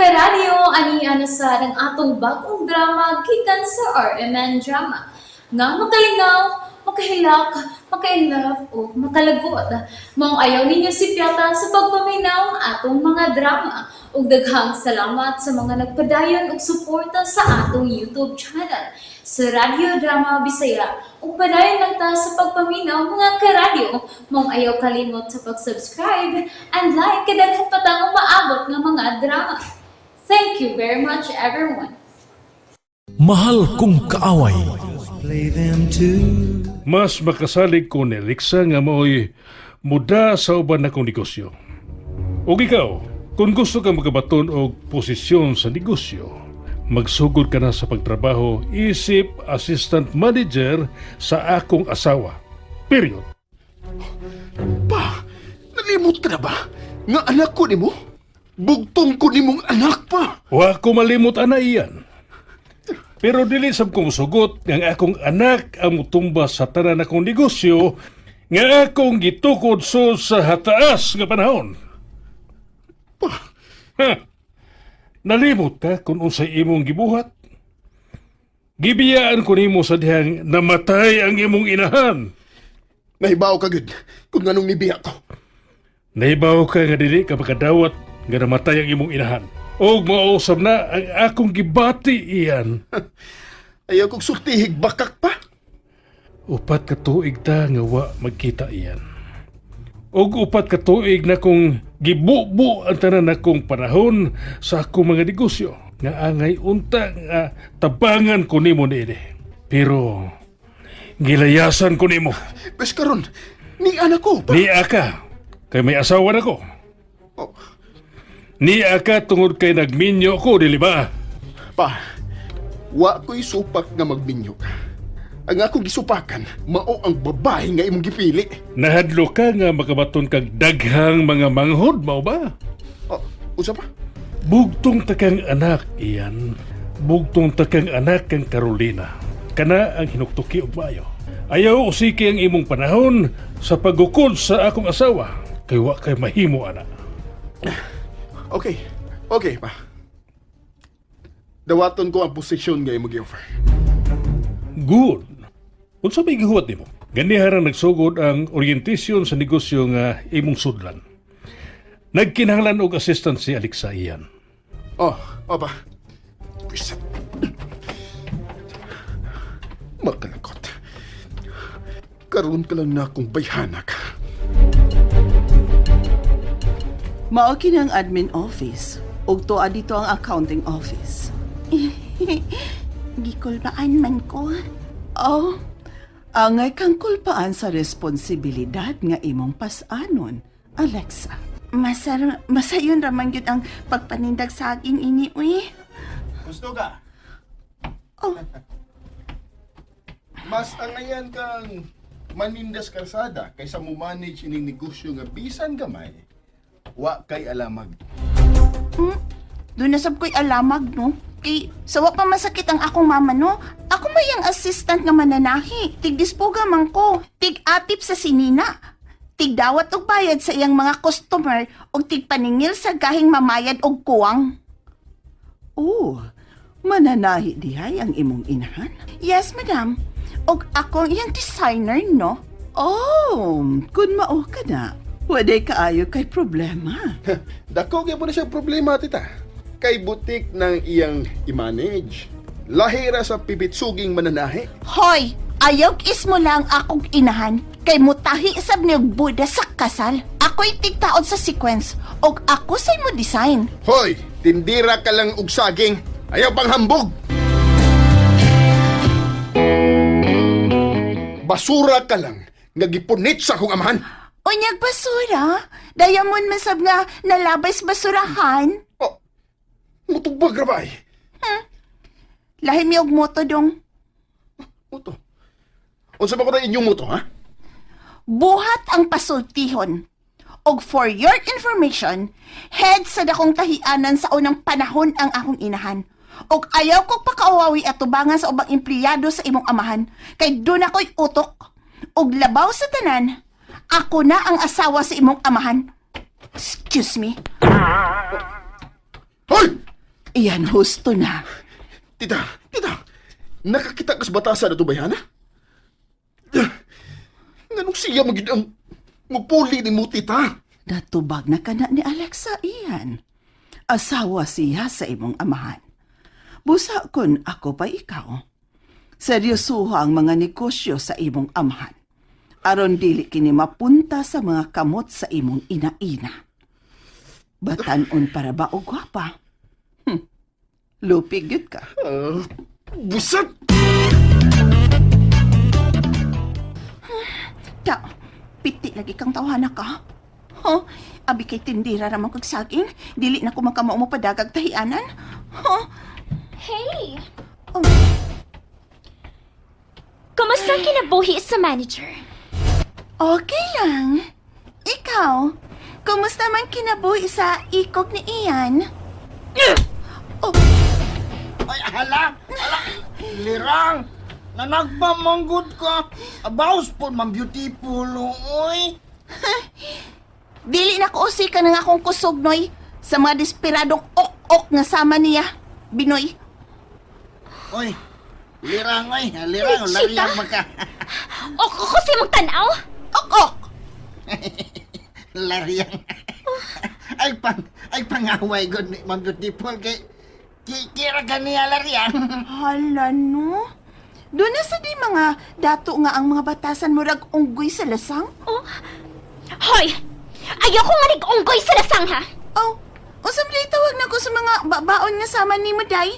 Karadyo, ani ana sa ang atong bagong drama gikan sa RMN Drama. Nga makalingaw, makahilak, maka-inlove o makalagot. Maong ayaw ninyo sipyata sa pagpaminaw ang atong mga drama. Ug daghang salamat sa mga nagpadayon og suporta sa atong YouTube channel sa Radyo Drama Bisaya. Ug padayon lang ta sa pagpaminaw, mga karadyo. Maong ayaw kalimot sa pag-subscribe and like kay daghan pa tang umaabot nga mga drama. Thank you very much, everyone. Mahal kong kaaway. Play them too. Mas makasalig ko ni Alexa nga mao'y muda sa uban nakong negosyo. Og ikaw, kung gusto ka makabaton og posisyon sa negosyo, magsugod ka na sa pagtrabaho isip assistant manager sa akong asawa. Period. Pa, nalimot ka na ba? Nga anak ko nimo? Bugtong ko nimong anak pa. Wa ko malimot ana, iyan. Pero dili sab ko musugot nga ang akong anak ang mutumba sa tanan akong negosyo nga akong gitukod so sa hataas nga panahon. Pa, Ha? Nalimot ka kung unsay imong gibuhat? Gibiyaan ko nimo sa dihang namatay ang imong inahan. Nahibaw ka gud kung nganong nibiya ko. Nahibaw ka nga dili ka makadawat nga namatay ang imong inahan. Og mausab na ang akong gibati, iyan. Ayaw kong sultihig bakak pa. 4 ka tuig ta nga wa magkita, iyan. Og 4 ka tuig na kong gibubo ang tanan akong panahon sa akong mga negosyo nga angay unta nga tabangan ko nimo niini. Pero gilayasan ko nimo. Bes karon, ni anak ko pa. Nia ka kay may asawa na ko. Oh, Nia ka tungod kay nagminyo ko, dili ba? Pa, wa ko'y supak nga magminyo ka. Ang akong gisupakan, mao ang babae nga imong gipili. Nahadlo ka nga makabaton kag daghang mga manghod, mao ba? Oh, unsa pa? Bugtong takang anak, iyan. Bugtong takang anak kang Carolina. Kana ang hinuktuki og maayo. Ayaw usiki ang imong panahon sa paggukod sa akong asawa. Kay wa kay mahimo ana. Okay, okay pa. Dawaton ko ang posisyon nga imong gi-offer. Good. Unsa may gihuwat nimo? Ganiha ra nagsugod ang orientation sa negosyo nga imong sudlan. Nagkinahanglan og assistant si Alexa, iyan. Oh, oh pa. Bwisit. Makalakot. Karon ka lang na akong bayhanak. Mao kini ang admin office ug tuwa dito ang accounting office. Gikulbaan man ko. Oh, angay kang kulpaan sa responsibilidad nga imong pas-anon, Alexa. Masar, masayon raman gyud ang pagpanindag sa akin ini, uy. Gusto ka? Oh. Mas angayan kang manindas kalsada kaysa mo manage ining negosyo nga bisan gamay, wa kay alamag. Doon na sab ko'y alamag, no? Kay, sawa pa masakit ang akong mama, no? Ako may ang assistant nga mananahi. Tigdispuga man ko. Tig-atip sa sinina. Tigdawat og bayad sa iyang mga customer og tigpaningil sa gahing mamayad og kuwang. Oh, mananahi dihay ang imong inahan? Yes, madam. Og ako ang iyang designer, no? Oh, kun mao ka na, pwede kaayo kay problema. Dako gyud po na siya problema, tita. Kay butik ng iyang i-manage. Lahira sa pibitsuging mananahi. Hoy! Ayaw ismo lang akong inahan. Kay mutahi sab niyog Buda sa kasal. Ako'y tigtaod sa sequence og ako say mo design. Hoy, tindira ka lang og saging. Ayaw pang hambog. Basura ka lang nga gipunit sa akong amahan. Unyag basura? Diamond man sab nga nalabay sa basurahan. Oh, mutubag ra ba ay? Lahi mi og moto dong. Muto. Unsa ba ko na inyong muto, ha? Buhat ang pasultihon. Og for your information, head sa dakong tahianan sa unang panahon ang akong inahan. Og ayaw kong pakauwawi at tubangan sa ubang empleyado sa imong amahan, kay doon ako'y utok. Og labaw sa tanan, ako na ang asawa sa imong amahan. Excuse me. Hoy! Iyan, husto na. Tita, tita, nakakita kas batasan na to bayana? Nganong siya magid ang mupuli ni mo, tita? Natubag na kana ni Alexa iyan. Asawa siya sa imong amahan. Busa kun ako pa ikaw. Seryosuha ang mga negosyo sa imong amahan. Aron dili kini mapunta sa mga kamot sa imong ina-ina. Batanon para ba o gwapa? Lupi gyud ka. Busat! Ta, piti lagi kang tawhana ka. Huh? Abi kay tindira ramang kag saging, dili na ko makamao mo padagag tahianan. Huh? Hey! Oh. Kumusta ang kinabuhi sa manager? Okay lang. Ikaw, kumusta man kinabuhi sa ikog ni Ian? Oh, Ay, hala! Hala! Lirang! Nanagpamanggod ka! Abaws po, ma'am beautiful, oy! Dili na ko usika ng akong kusog, Noy. Sa mga desperadong ok-ok nga sama niya, Binoy. Oy! Lirang, oy! Lirang, Chika. lariang maka... O ko si mong tanaw? Ok-ok! Lariang. Ay, pangaway, god, ni ma'am beautiful, kay... Kira ka niya, lariang. Hala, no? Doon na sa di mga dato nga ang mga batasan murag unggoy sa lasang? Oh. Hoy! Ayoko nga nag-unggoy sa lasang, ha? Oh, usam di tawag na ko sa mga babaon nga sama ni mo, Day.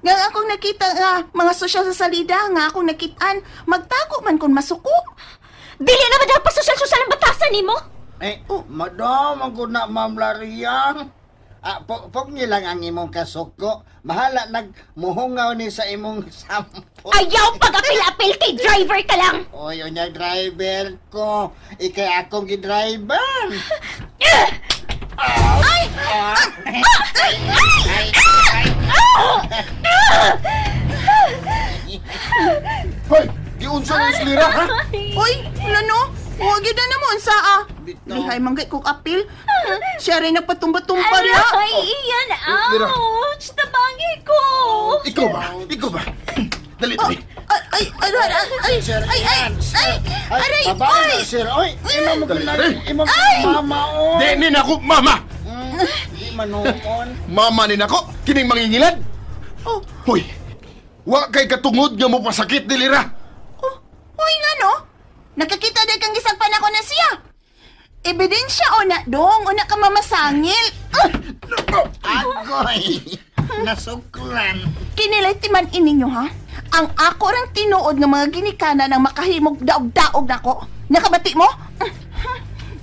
Nga akong nakita nga mga sosyal sa salida nga akong nakitaan, magtago man kon masuko. Dili na ba pa sosyal-sosyal ang batasan nimo? Eh, madam, ang good na, ma'am lariang. Ah, pog niyo lang ang imong kasuko. Mahala nagmuhungaw ni sa imong sampo. Ayaw pag-apil-apil kay driver ka lang! Oy, unya driver ko. Ikay akong gi-driver. Ay! Ay! Ay! Ay! Hoy! Giunsa na si Lira, ha? Uy, wala no? Huwag yun na naman sa ah. Bitaw. Lihay manggay kong apil. Siya rin nagpatumba-tumba niya. Aray, iyan! Lira. Ouch! Tabangi ko! Ikaw ba? Ikaw ba? Dali, dali. Ay, ay, ay, ay, ay, Sir, ay, ay, Ian, sir. ay, aray, babae ay. na, sir. Oy, imo mo Dali, na, dali. imo mama, oy. Di ni nako, mama! Di manuon. Mama ni nako, kining mangingilad. Oh, Hoy! Wa kay katungod nga mo pasakit ni Lira. oh, uy nga no? Nakakita din kang gisagpan ako na siya. Ebidensya o na dong, una ka mamasangil. Ah, Agoy. Nasuklan. Kinilay timan ininyo ha? Ang ako rang tinuod nga mga ginikanan ang makahimog daog-daog nako. Nakabati mo? Ah,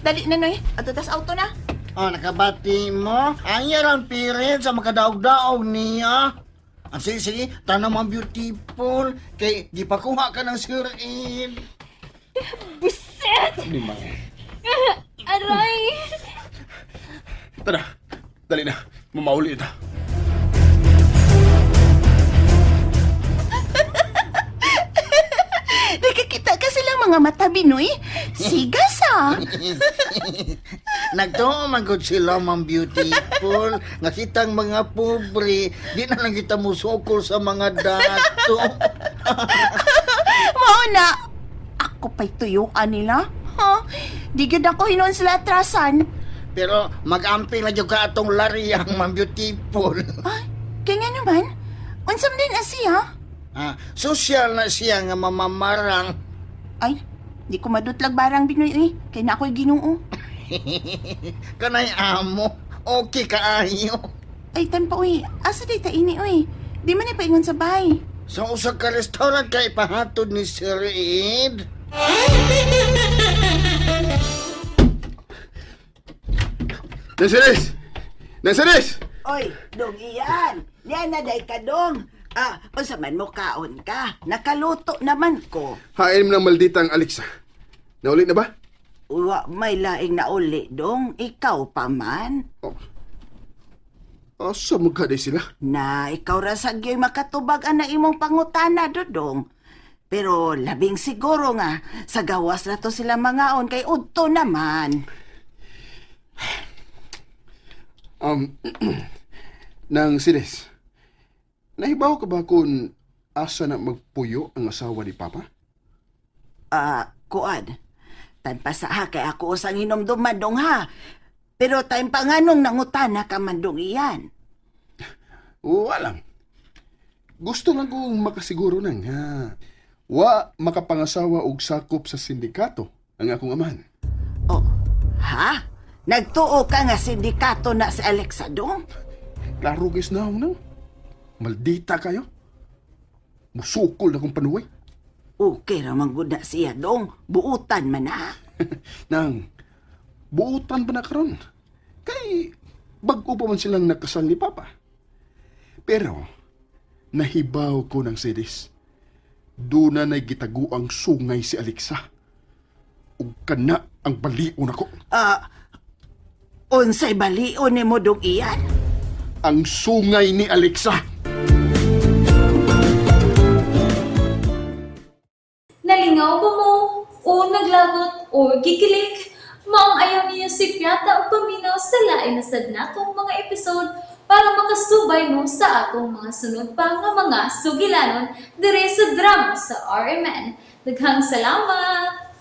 dali na noy, ato tas auto na. Oh, nakabati mo. Ang yarang pirin sa makadaog-daog niya. Ah, sige, sige. Tanong ang beautiful. Kay, gipakuha ka ng Sir Ed. Buset! Aray! Tara, dali na. Mamauli ita. Nakakita ka silang mga mata, Binoy. Sigas ah. Nagtuo man gud sila, Ma'am Beautiful. Nga kitang mga pobre, di na lang kita musukol sa mga dato. Mao na. Ako pa'y tuyukan nila. Ha? Di gyud ako hinuon sila atrasan. Pero mag-amping na jud ka atong lariyang, Ma'am Beautiful. Ay, kaya nga naman. Unsam din asiya. Ah, social na siya nga mamamarang. Ay, di ko madutlag barang Binoy eh. Kaya na ako'y ginoo. Kanay amo. Okay kaayo. Ay, tan pa uy. Asa day ta ini uy. Di man ipaingon sa bay. Sa usa ka restaurant kay ipahatod ni Sir Ed. Nansiris! Nansiris! Oy, dong iyan. Yan na day ka dong. Ah, unsa man mo kaon ka? Nakaluto naman ko. Hain mo ng maldita ang Alexa. Nauli na ba? Wa may laing nauli dong. Ikaw pa man. Oh. Asa mo ka sila? Na ikaw ra sa gyoy makatubag ana imong pangutana dodong. Pero labing siguro nga sa gawas na to sila mangaon kay udto naman. Nang Sides, nahibaw ka ba kung asa na magpuyo ang asawa ni Papa? Ah, kuan. Tan pa sa ha, kay ako usang hinomduman dong ha. Pero time pa nga nung nangutana ka man dong iyan. Wala lang. Gusto lang kong makasiguro nang ha. Wa makapangasawa og sakop sa sindikato ang akong amahan. Oh, ha? Nagtuo ka nga sindikato na si Alexa dong? Klaro guys na nang. Maldita kayo. Musukol na kong panuway. Okay ra man gud na siya dong. Buutan man na. Nang, buutan pa na karon. Kay, bago pa man silang nakasal ni Papa. Pero, nahibaw ko ng sedis. Doon na gitago ang sungay si Alexa. Ug kana ang balion ako. Ah, unsay balion nimo dong iyan? Ang sungay ni Alexa. Nalingaw ba mo? O naglagot o gikilig? Maong ayaw niyo si Piata ang paminaw sa lain na sad natong mga episode para makasubay mo sa atong mga sunod pa nga mga sugilanon dire sa drama sa RMN. Daghang salamat!